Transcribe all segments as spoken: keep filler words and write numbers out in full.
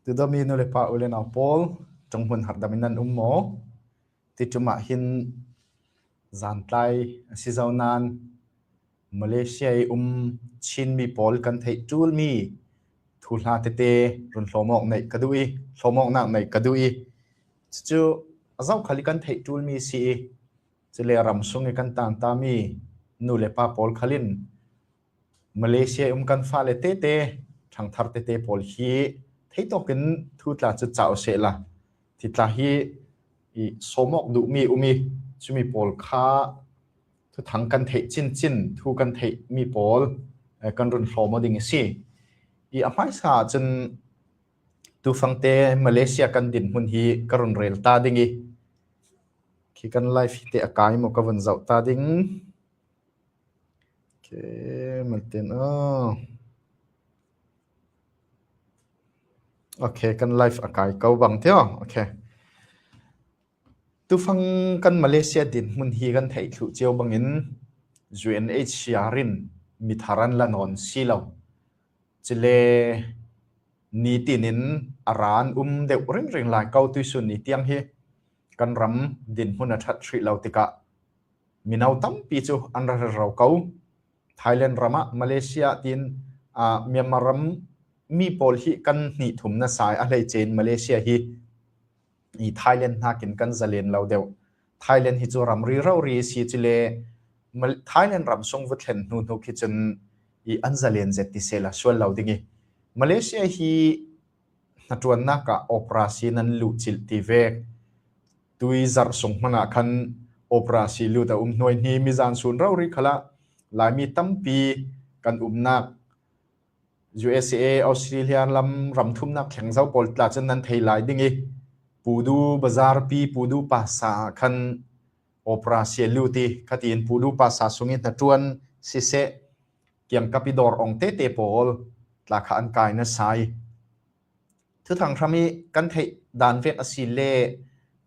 Tudomi nu le pa u le nau pawl, ṭong hmun hardamin nan um maw? Ti ṭumah hin zantlai a si zo nan Malaysia i um Chin mi pawl kan theih ṭulmi thuhla tete run hlawmawk neih ka duh i, hlawmawknak neih ka duh i, cucu a zoh khal i kan theih ṭulmi si i, cule ram sung i kan tantami nu le pa pawl khalin Malaysia i um kan fale tete, ṭhangthar tete pawl hi theitawkin thu tla cu cah u sehla, ti tla hi i sawmawk duhmi um i, cumi pawl kha thuthang kan theih cincin, thu kan theihmi pawl, eh, kan run hlawm aw ding a si. I a hmaisa cun tufangte Malaysia kan dinhmun hi ka run rel ta ding i, khi kan live hi te a kai maw ka vun zoh ta ding. Okay, maltin. Oh. Okay, kan live a kai ko bang tio. Okay. Tufang kan Malaysia dinhmun hi kan theih thluh cio bangin U N H C R in mithar an la nawn si lo. Cule nitin in a ra an um deuh ringring lai ko, tuisun ni tiang hi kan ram dinhmun a ṭhat hrih lo tikah mino tampi cu an ra rero ko. Thailand ram ah, Malaysia tiin, aa, Myanmar ram mi pawl hi kan hnih thum nasa i a hleice in Malaysia hi i Thailand hnakin kan zalen lo deuh. Thailand hi cu ramri rori a si, cule Mal-, Thailand ram sung vun thlen hnu hnu khi cun i an zalen zet ti sehla sual lo ding i, Malaysia hi hnaṭuannak ah operasi nan luhcilh ti vek. Tui zarh sung hmanh ah khan operasi lut a um hnuaihni, mizan sun rori khalah Laimi tampi kan umnak U S A, Australia lam ram thumnak thleng zo pawl tla cun nan thei lai ding i, Pudu bazar pi, Pudu pasa ah khan operasi a lut i, khatiin Pudu pasa sung i hnaṭuan siseh, kiangkap i dawr ong tete pawl tla kha an kai nasa i, Thuthang hram i kan theih dan vek a si le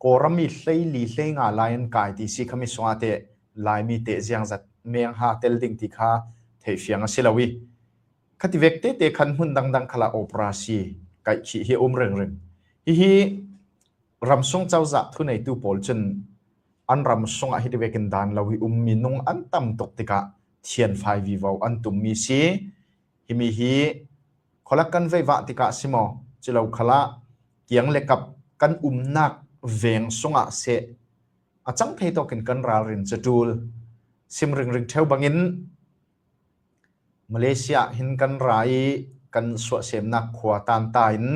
Kawlram i hleili hleinga lai an kai ti si kha, mi sungah te Laimi te ziangzat mengha tel ding ti kha theih fiang a si lo i, khati vek tete khan hmun dangdang khalah operasi kaihkhih hi a um ringring. Hihi ramsung cozah thuneitu pawl cun an ram sungah hiti vekin dan lo i um minung an tam tuk tikah thianfai vivo an tummi si. Himi hi khualak kan veivah tikah si maw, culo khalah kiang le kap kan umnak veng sungah seh, a cang thei tawkin kan ralrin cu ṭul. Sim ringring ṭheu bangin Malaysia hin kan ra i kan suahsemnak khua tanta in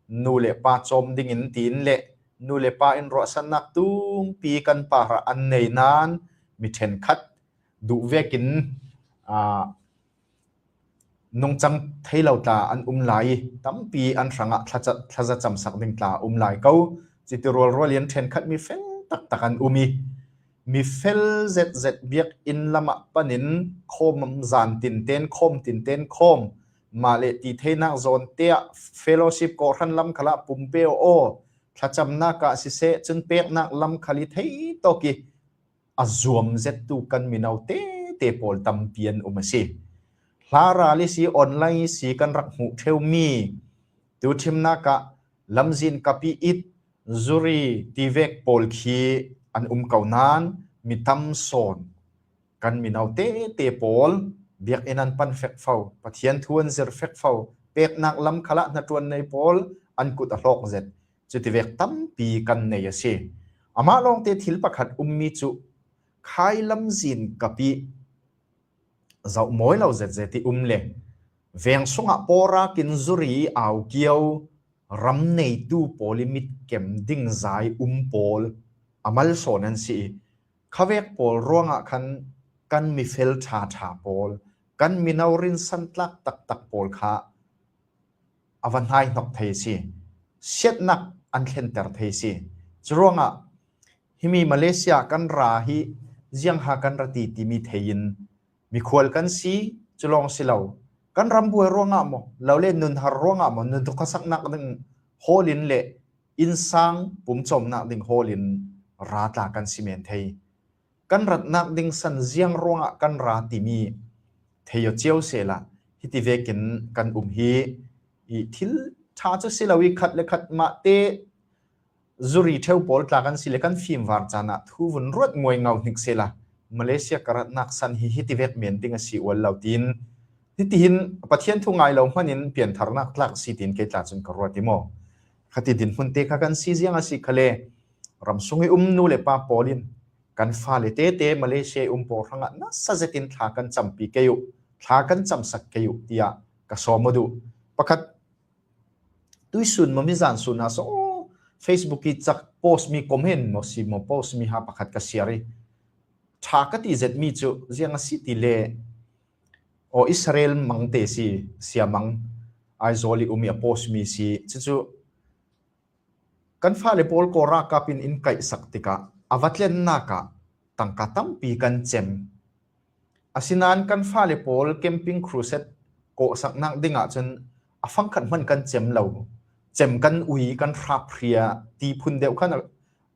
nu le pa cawm dingin tiin le nu le pa in ruahsannak tumpi kan parah an nei nan mi ṭhenkhat duh vekin, aa, nungcang thei lo tla an um lai i, tampi an hrangah thlaca-, thlaza camsak ding tla a um lai ko. Citi rualrual i an ṭhenkhat mi fel taktak an um i, mi fel zetzet biakinn lamah panin khawm zan tinten khawm, tinten khawm, mah le ti theinak zawnte ah fellowship kawhhran lam khalah pumpe aw, thlacamnak ah siseh, cun peknak lam khal i thei tawk i, a zuam zettu kan mino tete pawl tampi an um a si. Hla ral i si, online i si, kan rak hmuh ṭheumi tu ṭhimnak ah lamzin kap i it, zuri ti vek pawl khi an um ko nan mi tam sawn kan mino tete pawl biakinn an pan fek fo, Pathian thu an zir fek fo, peknak lam khalah hnaṭuan nei pawl an kut a hlawk zet. Cutivek tampi kan nei a si. Amah lawngte thil pakhat ummi cu khai lamzin kap i zoh mawi lo zetzet i um le veng sungah pawrak in zuri i au kio ram neitu pawl i mitkem ding zai um pawl a malsawn an si i, khavek pawl ruangah khan kan mi fel ṭhaṭha pawl, kan mino rinsan tlak taktak pawl kha a va hnaihnok thei a si. Siatnak an thlenter thei a si. Curuangah himi Malaysia kan ra hi ziangha kan ra ti timi thei in mikhual kan si. Cu lawng si lo, kan rambuai ruangah maw, lo le nunhar ruangah maw, nun thukha saknak ding hawl in le innsang pumcawmnak ding hawl in ra tla kan si men thei. Kan ratnak ding san ziang ruangah kan ra timi thei aw cio sehla, hiti vekin kan um hi i thil Ṭha chu si lo i khat le khat mahte zuri ṭheu pawl tla kan si le kan fimvar caan ah thu vun ruat muai ngau hnik sela Malaysia ka ratnak san hi hiti vek men ding a si ual lo tiin, hitihin Pathian thu ngai lo hmanin piantharnak tlak si tiin kei tla cun ka ruat i maw? Khati dinhmun te kha kan si ziang a si khale, ram sung i um nu le pa pawl in kan fale tete Malaysia i um pawl hrangah nasa zetin thla kan campi kei uh, thla kan camsak kei uh tiah ka sawm aw duh. Pakhat, tuisun maw mi zan sun ah saw, aw, Facebook i cak post mi, comment maw si maw post mi ha pakhat ka siar i, ṭha ka ti zet mi cu ziang a si ti le, aw, Israel mangte si, siamang Aizawl i um i a post mi si. Cucu kan fale pawl Kawl ralkap in in kaihsak tikah a va tlennak ah tangka tampi kan cem. Asinain kan fale pawl camping crusade kawhsaknak dingah cun a fangkhat hman kan cem lo, cem kan ui, kan hrap hria ti phun deuh khan a,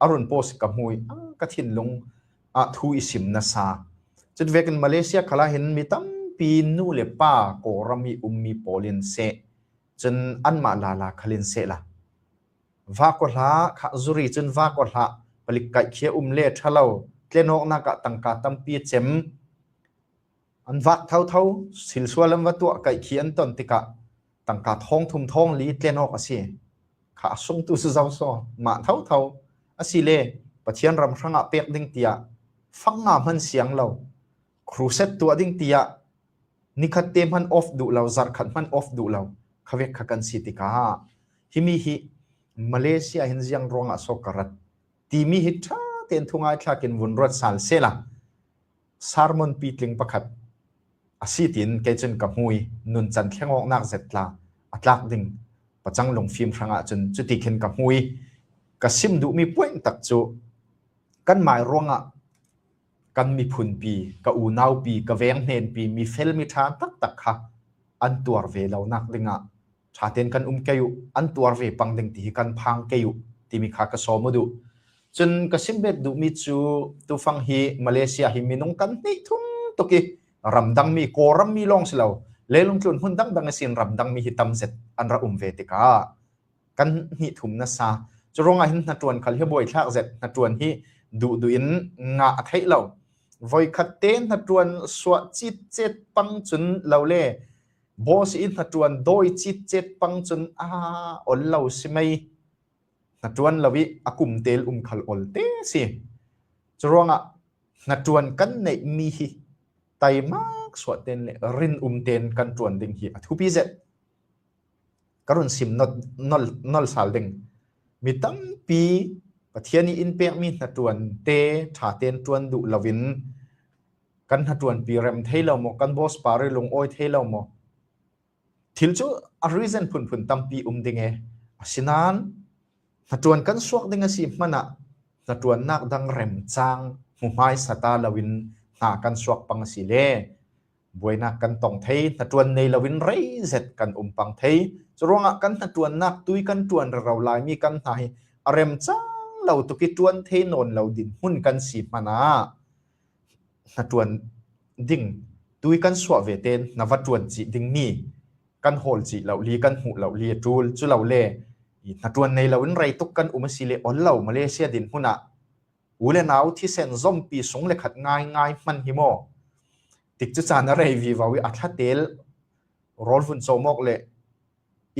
a run post ka hmu i, a, ka thinlung ah thu i sim nasa. Cuti vekin Malaysia khalah hin mi tampi nu le pa Kawlram i ummi pawl in seh, cun anmah lala khal in sehla, vak aw hlah, kha zuri cun vak aw hlah, palik kaihkhia um le ṭha lo, tlenawknak ah tangka tampi a cem. An vak thotho, silsual an va tuah, kaihkhia an ton tikah tangka thawng thum thawng li tlenawk a si. Kha a sungtu cu zo saw, mah thotho a si le Pathian ram hrangah pek ding tiah fang nga hman siang lo, crusade tuah ding tiah nikhat te hman off duh lo, zarh khat hman off duh lo, kha vek kha kan si tikah, himi hi Malaysia hin ziang ruangah saw ka rat timi hi ṭha tein thungai thlak in vun ruat sal sehla, sermon pitling pakhat a si tiin kei cun ka hmu i, nuncan thlengawknak zet tla a tlak ding pacang lungfim hrangah cun cuti khin ka hmu i, ka sim duhmi point tak cu kan mai ruangah kan miphunpi, ka unaupi, ka veng hnenpi, mi fel mi ṭha taktak kha an tuar ve lonak dingah ṭha tein kan um kei uh, an tuar ve pang ding ti hi kan phang kei uh timi kha ka sawm aw duh. Cun ka sim bet duhmi cu tufang hi Malaysia hi minung kan hnih thum tuk i, ramdangmi, Kawlrammi lawng si lo, leilung tlun hmun dangdang ihsin ramdangmi hi tam zet an rak um ve tikah kan hnih thum nasa. Cu ruangah hin hnaṭuan khal hi a buaithlak zet, hnaṭuan hi duhduh in ngah a theih lo. Voikhat te hnaṭuan suah citcet pang cun lo le, boss i hnaṭuan dawi citcet pang cun a ol lo si mei. Hnaṭuan lo i a kum tel um khal ol te si. Cu ruangah hnaṭuan kan neihmi hi taimak suah ten le rin um ten kan ṭuan ding hi a thupi zet. Ka run sim nol, nol, nol sal ding. Mi tampi Pathian i in pekmi hnaṭuan te ṭha ten ṭuan duh loin kan hnaṭuanpi rem thei lo maw, kan boss pa rih lungawi thei lo maw? Thil cu a reason phunphun tampi um ding e. Asinain hnaṭuan kan suak ding a si hmanah hnaṭuannak dang remcang hmuhmaisa ta loin hna kan suak pang a si le buainak kan tong thei, hnaṭuan nei loin rei zet kan um pang thei. Curuangah kan hnaṭuannak tui kan ṭuan rero laimi kan hna hi a remcang lo tuk i ṭuan thei nawn lo dinhmun kan si hmanah hnaṭuan ding, tui kan suah ve tein hna va ṭuan cih dingmi kan hawl cih loh li, kan hmuh loh li a ṭul. Cu lo le i hnaṭuan nei loin rei tuk kan um a si le ol lo, Malaysia dinhmun ah u le nau thisen zompi sung le khat ngaingai hman hi maw? Tikcu caan a rei vivo i a thlatel rawl vun cawm awk le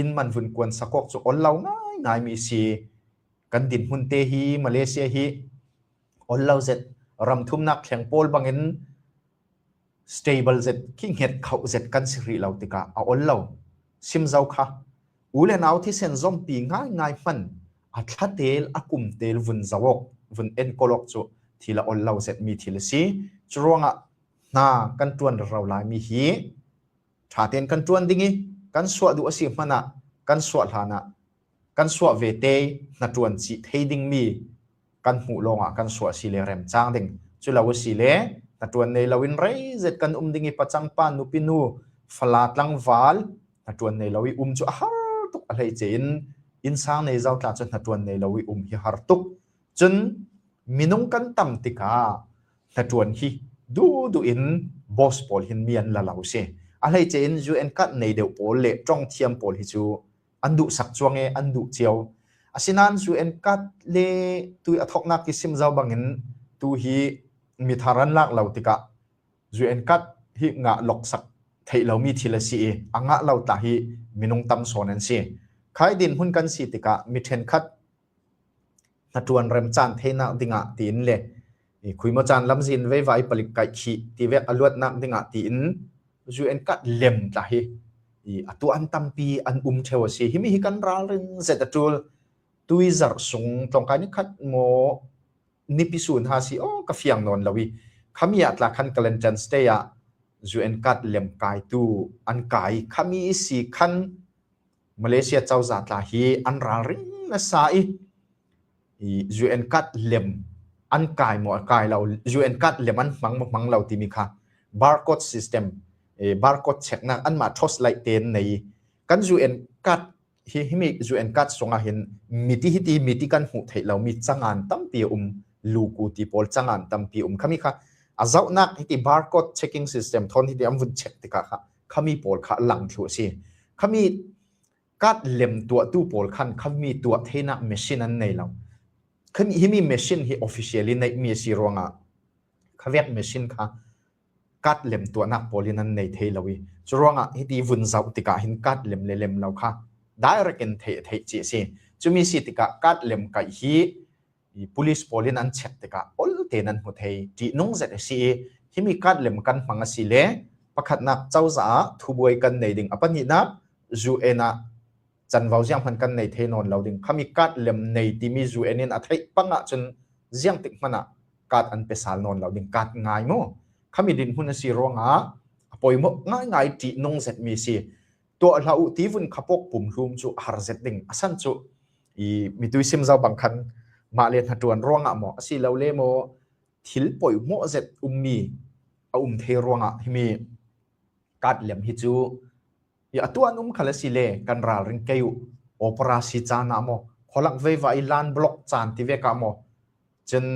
inn man vun kuan sak awk cu ol lo ngaingaimi si. Kan dinhmun te hi Malaysia hi ol lo zet, ramthumnak thleng pawl bangin stable zet, khi hnget khauh zet kan si rih lo tikah a ol lo. Sim zo kha, u le nau thisen zompi ngaingai hman, a thlatel a kumtel vun zo awk, vun enkawl awk cu thil a ol lo zetmi thil a si. Curuangah hna kan ṭuan rero laimi hi ṭha tein kan ṭuan ding i, kan suah duh a si hmanah kan suah hlanah kan suah ve te hnaṭuan cih thei dingmi kan hmuh lawngah kan suah si le remcang ding. Cu lo a si le hnaṭuan nei loin rei zet kan um ding i, pacang pa, nupi nu, fala tlangval hnaṭuan nei lo i um cu a har tuk, a hleice in innsang nei zo tla cu hnaṭuan nei lo i um hi har tuk. Cun minung kan tam tikah hnaṭuan hi duhduh in boss pawl hin mi an la lo si. A hleice in U N card nei deuh pawl le ṭong thiam pawl hi cu an duhsak cuang e, an duh cio. Asinan UN card le tui a thoknak kisim zo bangin tu hi mithar an lak lo tikah UN card hi ngah loksak theih lomi thil a si i, a ngah lo tla hi minung tam sawn an si. Khai din hun kan si tikah mi ṭhenkhat hnaṭuan remcaan theinak dingah tiin le i khuimawcaan lamzin veiva i palik kaihkhih tivek a luatnak dingah tiin UN card lem tla hi i a tuah an tampi an um ṭheu a si. Himi hi kan ralring zet a ṭul. Tui zarh sung tlawngkai ni khat maw nipi sun ha si aw ka fiang nawn lo i, khami ah tla khan Kelantan State ah UN card lem kaitu an kai. Khami i si khan Malaysia cozah tla hi an ralring nasa i, i UN card lem an kai maw a kai lo, UN card lem an hmang maw hmang lo timi kha barcode system, eh, barcode checknak anmah torchlight te an nei. Kan UN card hi, himi UN card sungah hin miti hiti miti kan hmuh theih lomi cangan tampi a um, luku ti pawl cangan tampi a um. Khami kha a zohnak hiti barcode checking system thawn hiti an vun check tikah kha khami pawl kha a lang thluh a si. Khami card lem tuahtu pawl khan khami tuah theinak machine an nei lo. Khami, himi machine hi officially neihmi a si ruangah khavek machine kha card lem tuahnak pawl in an nei thei lo i, cu ruangah hiti vun zoh tikah hin card lem le lem lo kha direct in theih, theih ci a si. Cumi si tikah card lem kaih hi i police pawl in an check tikah ol tein an hmu thei, ṭihnung zet a si i, himi card lem kan hmang a si le pakhatnak cozah ah thubuai kan nei ding, a pahnihnak UN ah canvo zianghman kan nei thei nawn lo ding. Khami card lem nei timi UN in a theih pangah cun ziangtik hmanah card an pe sal nawn lo ding, card ngai maw? Khami dinhmun a si ruangah a poimawh ngaingai ṭihnung zetmi si. Tuah hlah uh ti vun khapawk pumhlum cu a har zet ding. A san cu i mitui sim zo bang khan mah le hnaṭuan ruangah maw, a si lo le maw, thil poimawh zet ummi a um thei ruangah himi card lem hi cu i a tuah an um khal a si le kan ralring kei uh. Operasi caan ah maw, khualak veiva i land block caan ti vek ah maw, cun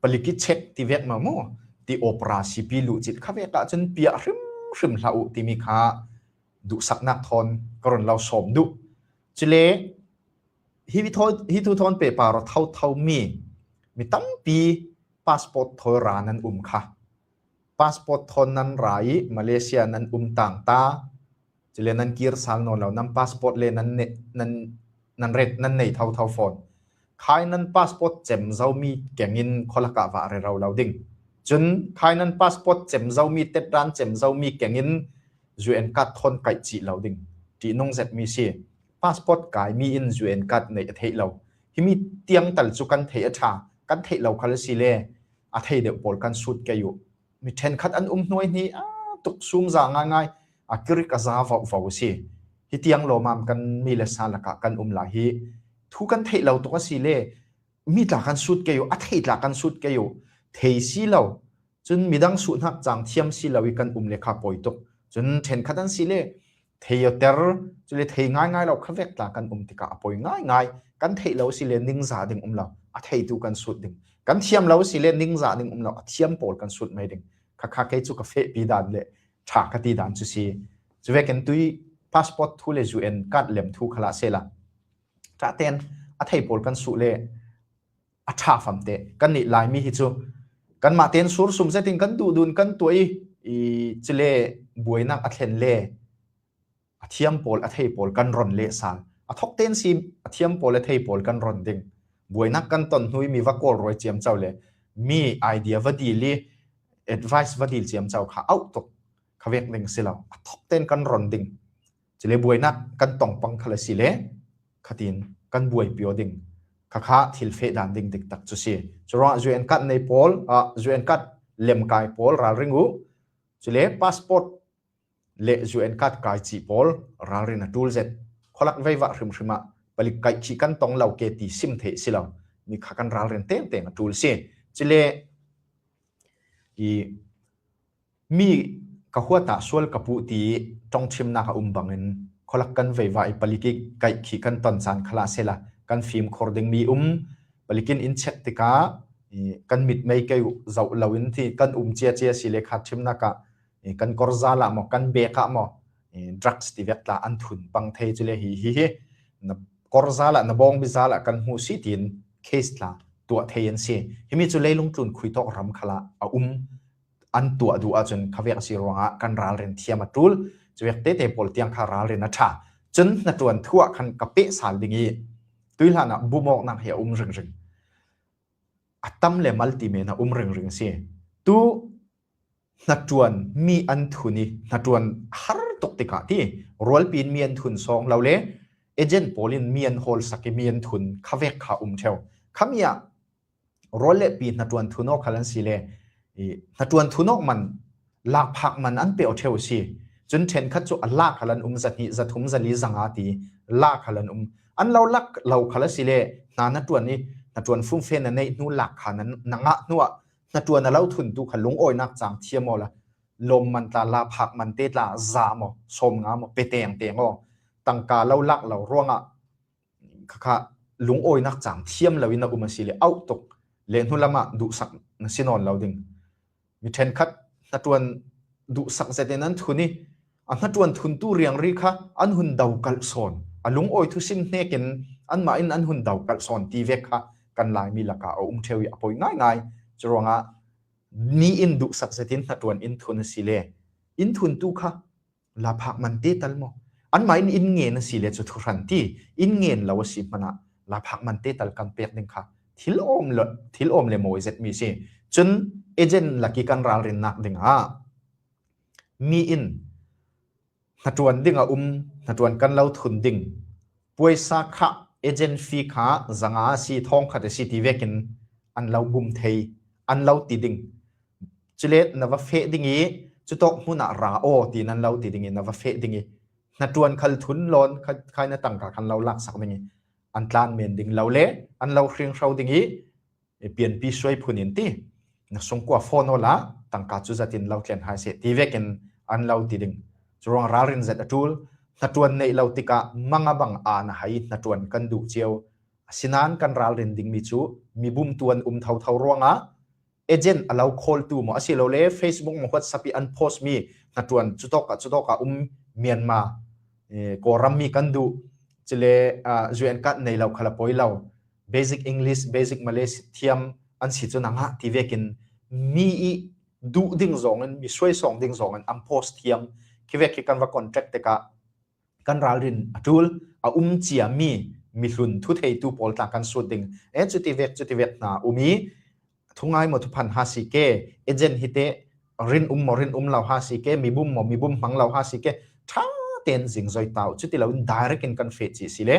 palik i check ti vek maw, maw, ti operasi pi luh cit kha vek ah cun piah hrimhrim hlah uh timi kha duhsaknak thawn ka run lo sawm duh. Cule hi thaw-, hi thu thawn pehpar aw thotho mi, mi tampi passport thawi ra nan um kha. Passport thawn nan ra i Malaysia nan um tang ta. Cule nan kir sal nawn lo, nan passport le nan ne-, nan, nan ret, nan nei thotho fawn. Khai nan passport cem zomi kengin khualak ah vah rero lo ding. Cun khai nan passport cem zomi, tetdan cem zomi kengin UN card thawn kaih cih lo ding. Ṭihnung zetmi si. Passport kaimi in UN card neih a theih lo. Himi tiang tal cu kan theih a ṭha, kan theih lo khal a si le a thei deuh pawl kan sut kei uh. Mi ṭhenkhat an um hnuai hnih a tuk sum za ngaingai, a kirik a za vauhvau a si. Hi tiang lawmam kan mi le sa lakah kan um lai hi. Thu kan theih lo tuk a si le mi tla kan sut kei uh, a thei tla kan sut kei uh. Thei si lo. Cun midang suhnak cang thiam si lo i kan um le kha poi tuk. Cun ṭhenkhat an si le thei awter, cule thei ngaingai lo kha vek tla kan um tikah a poi ngaingai. Kan theih lo si le ningzah ding um lo, a theitu kan sut ding. Kan thiam lo si le ningzah ding um lo, a thiam pawl kan sut mai ding. Kha kha kei cu ka fehpi dan le ṭha ka ti dan cu si. Cuvekin tui passport thu le UN card lem thu khalah sehla ṭah ten a thei pawl kan suh le a ṭha famte kan nih laimi hi cu kanmah ten sursum zetin kan duhdun kan tuah i, i cule buainak a thlen le a thiam pawl, a thei pawl kan ron leh sal. A thok ten si a thiam pawl, a thei pawl kan ron ding. Buainak kan ton hnu i mi va kawl ruai ciamco le mi idea va dil i advice va dil ciamco kha auh tuk kha vek ding si lo. A thok ten kan ron ding. Cule buainak kan tong pang khal a si le khatin kan buaipi aw ding. Kha kha thil feh dan ding diktak cu si. Curuangah UN card nei pawl, ah, UN card lemkai pawl ralring uh. Cule passport le UN card kai cih pawl ralrin a ṭul zet. Khualak veivah hrimhrim ah palik kaihkhih kan tong lo ke ti sim theih si lo. Mi kha kan ralrin tengteng a ṭul si. Cule i mi ka huat ah sual ka puh ti ṭongṭhimnak a um bangin khualak kan veivah i palik i kaihkhih kan ton caan khalah sehla kan fimkhur ding mi um. Palik in in check tikah i kan mitmei kei uh zoh loin ti kan um ciacia si le kha ṭhimnak ah i kan kawrzal ah maw, kan bek ah maw, eh, drugs ti vek tla an thun pang thei, cule hi hi hi na kor zalah na bawngbi zalah kan hmu si tiin case tla tuah thei an si. Himi cu leilung tlun khuitawk ram khalah a um, an tuah duh ahcun khavek a si ruangah kan ralrin thiam a ṭul. Cuvek tete pawl tiang kha ralrin a ṭha. Cun hnaṭuan thu ah khan ka peh sal ding i tuihlan ah bumawknak hi a um ringring. A tam le mal ti men a um ringring si. Tu hnaṭuan mi an thun i hnaṭuan har tuk tikah ti rualpi in mi an thun sawng lo le agent pawl in mi an hawlsak i mi an thun khavek kha um ṭheu. Khami ah rual le pi hnaṭuan thun awk khal an si le, i, hnaṭuan thun awk man, lakphak man an pe aw ṭheu a si. Cun ṭhenkhat cu a lak khal an um, zahnih, zathum, zali, zanga ti lak khal an um. An lo lak lo khal a si le, hna hnaṭuan i hnaṭuan fumfe na neih hnu lak kha na, na ngah hnuah hnaṭuan a lo thuntu kha lungawinak cang thiam awla lawm man tla, lakphak man te tla za maw, sawm nga maw, pe tengteng aw. Tangka lo lak lo ruangah khakha lungawinak cang thiam lo in a um a si le auh tuk le hnulam ah duhsak na si nawn lo ding. Mi ṭhenkhat hnaṭuan duhsak zetin an thun i a hnaṭuan thuntu riangri kha an hun do kalh sawn. A lungawi thusim hnekin anmah in an hun do kalh sawn ti vek kha kan Laimi lakah a um ṭheu i a poi ngaingai. Curuangah mi in duhsak zetin hnaṭuan in thun a si le in thuntu kha laphak man te tal maw? Anmah in in ngen a si le cu thuhran ti, in ngen lo a si hmanah laphak man te tal kan pek ding kha thil awm le, thil awm le mawi zetmi si. Cun agent lak i kan ralrinnak dingah mi in hnaṭuan ding a um, hnaṭuan kan lo thun ding, puaisa kha, agent fee kha zanga a si, thawngkhat a si ti vekin an lo bum thei, an lo ti ding. Cule na va feh ding i cutawk hmun ah ra aw tiin an lo ti ding i na va feh ding i hnaṭuan khal thun lawn kha, khai na tangka khan lo laksak ding i an tlan men ding lo le an lo hringhro ding i pianpi suai phun in ti na sungkua phone awla tangka cu zatin lo tlen hai seh ti vekin an lo ti ding. Curuang ralrin zet a ṭul, hnaṭuan neih lo tikah manga bang a na hai hnaṭuan kan duh cio. Asinain kan ralrin dingmi cu mi bumtu an um thotho ruangah agent a lo khawltu maw, asilole Facebook maw, WhatsApp i an post mi hnaṭuan cutawkah, cutawkah um Myanmar, eh, Kawlram mi kan duh, cule, ah, U N card nei lo khal a poi lo, basic English, basic Malay thiam an si cun a ngah ti vekin mi i duh ding zawngin, mi suaisawng ding zawngin an post thiam. Khivek khi kan va contact tikah kan ralrin a ṭul, a um ciami mihlun thutheitu pawl tla kan sut ding. E, cuti vek, cuti vek hna um i, thungai maw, thuphan ha si ke, agent hi te, rin um maw, rin um lo ha si ke, mi bum maw, mi bum hmang lo ha si ke, ṭha tein zingzoi ta uh. Cuti loin direct in kan feh cih si le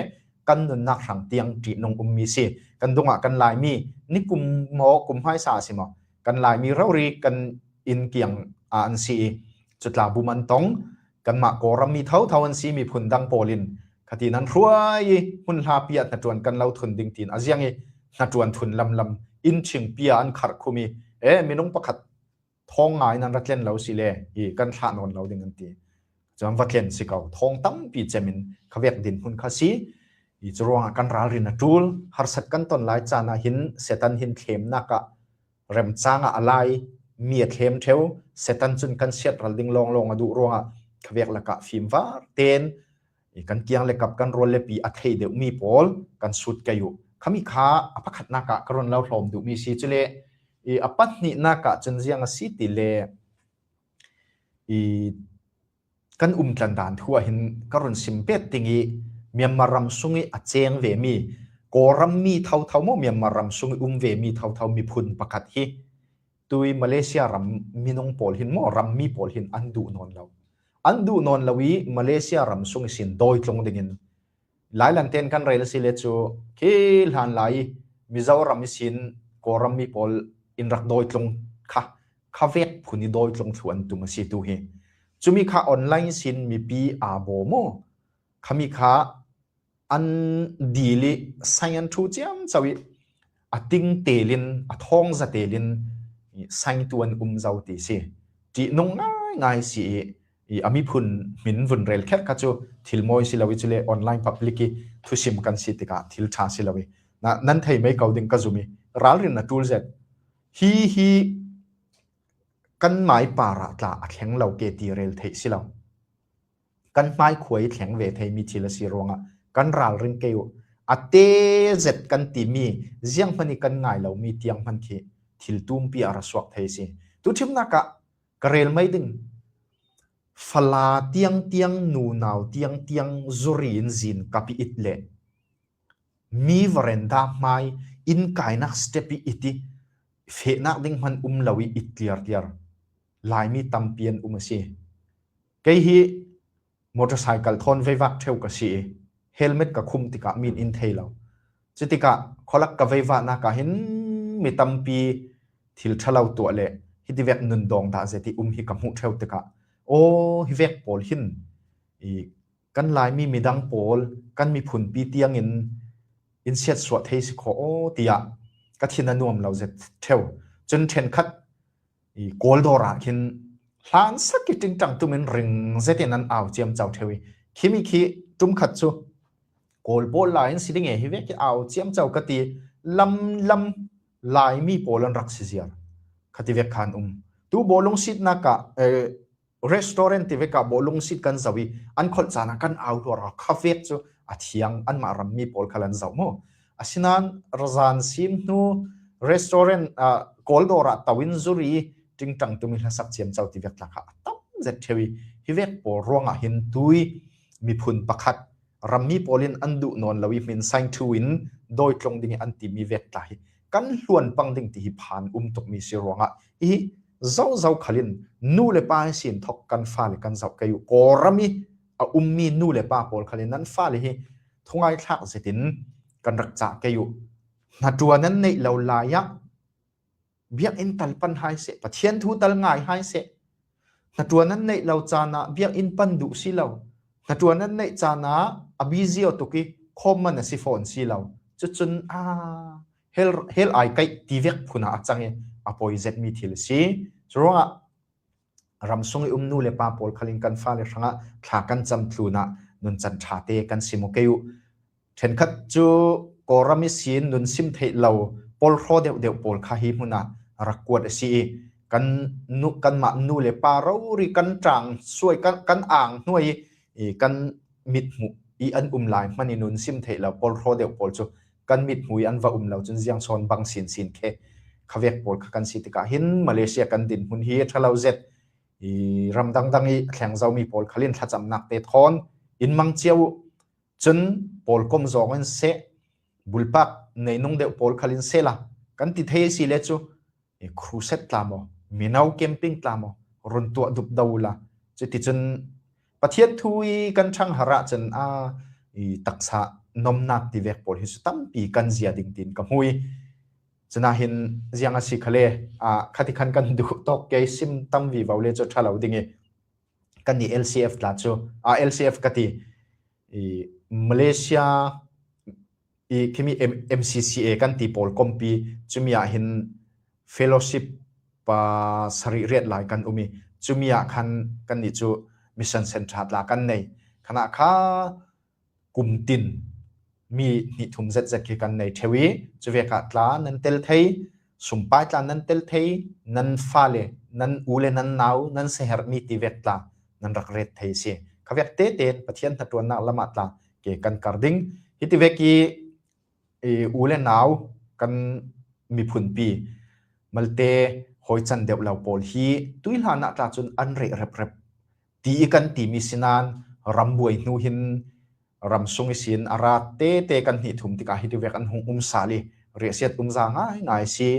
kan nunnak hrang tiang ṭihnung ummi si. Kan dungah kan Laimi nikum maw, kum hmaisa a si maw, kan Laimi rori kan inn kiang ah an si i, cutla bum an tong. Kanmah Kawlram mi thotho an si, miphun dang pawl in khati nan hruai i hmun hlapi ah hnaṭuan kan lo thun ding tiin a ziang i hnaṭuan thun lamlam in thingpi ah an kharh khum i, e, minung pakhat thawng ngai nan ra tlen lo si le i kan thlah nawn lo ding an ti. Cun va tlen si ko, thawng tampi cem in khavek dinhmun kha si. I curuangah kan ralrin a ṭul, harsat kan ton lai caan ah hin Satan hin thlemnak ah remcang ah a lai, mi a thlem ṭheu, Satan cun kan siatral ding lawnglawng a duh ruangah khavek lakah fimvar tein i kan kiang le kap, kan rual le pi a thei deuhmi pawl kan sut kei uh. Khami kha a pakhatnak ah ka run lo hlawm duhmi si. Cule i a pahnihnak ah cun ziang a si ti le i kan umtlan dan thu ah hin ka run sim bet ding i Myanmar ram sung i a ceng vemi Kawlram mi thotho maw, Myanmar ram sung i um vemi thotho miphun pakhat hi tui Malaysia ram minung pawl hin maw, ram mi pawl hin an duh nawn lo. An duh nawn lo i Malaysia ram sung i sin dawi tlung dingin Lailan tein kan rel a si le cu khi hlan lai i Mizoram i sin Kawlram mi pawl in rak dawi tlung kha, khavek phun i dawi tlung thlu an tum a si tu hi. Cumi kha online sin mipi aa baw maw? Khami kha an dil i sign an ṭhu ciamco i a ting telin, a thawng za telin sign tu an um zo ti si. Ṭihnung ngaingai si i, i a miphun hmin vun rel kher kha cu thil mawi si lo i, cule online public i thusim kan si tikah thil ṭha si lo i, na, nan thei mei ko ding ka zum i, ralrin a ṭul zet. Hi hi kan mai parah tla a thleng lo ke ti rel theih si lo. kan hmai khua i thleng ve thei mi thil a si ruangah kan ralring kei uh. A te zet kan timi, ziang hmani kan ngai lo mi tiang hman khi thil tumpi a ra suak thei si. Tu thimnak ah ka rel mai ding, fala tiang tiang, nunau tiang tiang zuri in zin kap i it leh mi veranda hmai, inn kainak step i it i fehnak ding hman um lo i it tliar tliar Laimi tampi an um a si. Kei hi motorcycle thawn veivak theu ka si i, helmet ka khum tikah min in thei lo. Cutikah khualak ka veivahnak ah hin mi tampi thil ṭha lo tuah le hitivek nun dawng dah zet i um hi ka hmuh theu tikah, aw, hivek pawl hin i kan Laimi midang pawl, kan miphunpi tiangin in siatsuah thei si khaw aw, tiah ka thin a nuam lo zet theu. Cun ṭhenkhat i Kawl dawr ah khin hlansak i ṭingṭang tumin ring zetin an au ciamco theu i, khimi khi ṭumkhat cu Kawl pawl lai in si ding e, hivek i au ciamco ka ti, lamlam Laimi pawl an rak si ziar. Khativek khan um. Tu bawlung sitnak ah, eh, restaurant tivek ah bawlung sit kan zoh i an kholh caan ah kan au hluar a, khavek cu a thiang, anmah rammi pawl khal an zoh maw? Asinain razan sim hnu restaurant, ah, Kawl dawr ah to in zuri ṭingṭang tumi hlasak ciamco tivek tla kha a tam zet theu i, hivek pawl ruangah hin tui miphun pakhat rammi pawl in an duh nawn lo i hmin saing ṭhu in dawi tlung ding i an timi vek tla hi kan hluan pang ding ti hi phan um tukmi si ruangah i zozo khal in nu le pa ihsin thawk kan fale kan zoh kei uh. Kawlram i a ummi nu le pa pawl khal in nan fale hi thungai thlak zetin kan rak cah kei uh. Hnaṭuan nan neih lo lai ah biakinn tal pan hai seh, Pathian thu tal ngai hai seh. Hnaṭuan nan neih lo caan ah biakinn pan duh si lo. Hnaṭuan nan neih caan ah a busy aw tuk i khawm man a si fawn si lo. Cucun a hel, hel ai kaih tivek phun ah a cang i a poi zetmi thil a si. Curuangah ramsung i um nu le pa pawl khal in kan fale hrangah thla kan cam tlun ah nuncan ṭha te kan si mu kei uh. Ṭhenkhat cu Kawlram ihsin nun sim theih lo pawlhraw deuhdeuh pawl kha hi hmun ah rak kuat a si i, kan nu, kanmah nu le pa rori kan ṭang suai, kan, kan ang hnuai i, i kan mithmuh i an um lai hman i nun sim theih lo pawlhraw deuh pawl cu kan mithmuh i an va um lo cun ziang sawn bang sinsin khe khavek pawl kha kan si tikah hin Malaysia kan dinhmun hi a ṭha lo zet i, ram dangdang i thleng zomi pawl khal in thlacamnak te thawn in mang cio uh. Cun pawlkom zawng in seh, bulpak neinung deuh pawl khal in seh la kan ti thei a si le cu, i, crusade tla maw, mino camping tla maw, run tuah dup do uh la. Cuticun Pathian thu i kan ṭhanghar ah cun a, i, taksa nomnak tivek pawl hi cu tampi kan zia ding tiin ka hmu i, cun ah hin ziang a si khale, aa, khati khan kan duh tawk, kei sim tam vivo le cu ṭha lo ding i, kannih L C F tla cu, aa, L C F ka ti, i, Malaysia i khimi M-, M C C A kan ti pawl kompi, cumi ah hin fellowship pa sarih riat lai kan um i, cumi ah khan kannih cu mission centre tla kan nei. Khanah kha kum tin mi hnih thum zetzet khi kan nei ṭheu i, cuvek ah tla nan tel thei, sumpai tla nan tel thei, nan fale, nan u le nan nau, nan seherh mi tivek tla nan rak ret thei si. Khavek tete in Pathian hnaṭuannak lam ah tla ke kan kar ding. Hitivek i, i u le nau kan miphunpi malte hawican deuh lo pawl hi tuihlan ah tla cun an reh reprep ti i kan timi sinan rambuai hnu hin ramsung ihsin a ra tete kan hnih thum tikah hitivek an hung um sal i riahsiat um za ngaingai si.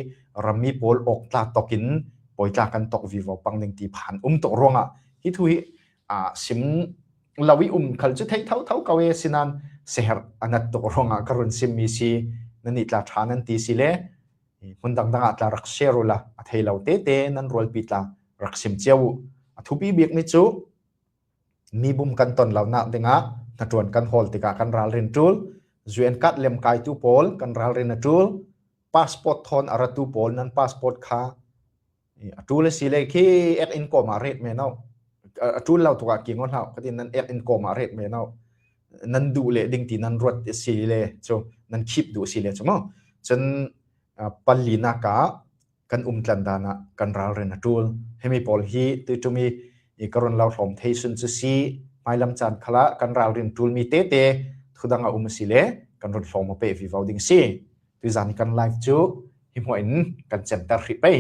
Rammi pawl awk tla tawkin pawi tla kan tawk vivo pang ding ti phan um tuk ruangah hi thu hi, aa, sim lo i um khal cu theih thotho ko e, sinan seherh a nat tuk ruangah ka run simmi si. Nannih tla ṭha nan ti si le hmun dangdang ah tla rak share uhla a thei lo tete nan rualpi tla rak sim cio uh. A thupi bikmi cu mi bum kan ton lonak dingah hnaṭuan kan hawl tikah kan ralrin a ṭul, U N card lemkaitu pawl kan ralrin a ṭul, passport thawn a ratu pawl nan passport kha a ṭul a si le khi ek in kawm ah ret men uh. A, a ṭul lo tukah kingaw hlah uh, ka ti nan ek in kawm ah ret men uh. Nan duh leh ding ti nan ruat a si le cu nan khip duh a si le cu maw? Cun, a, palinak ah kan umtlan dan ah kan ralrin a ṭul. Himi pawl hi tuiṭum i, i ka run lo hlawm thei sun cu si, Hmailam caan khalah kan ralrin ṭul mi tete thudang a um a si le kan run hlawm aw pei vivo ding si. Tuizan kan live cu hi hmuah in kan center hrih pei.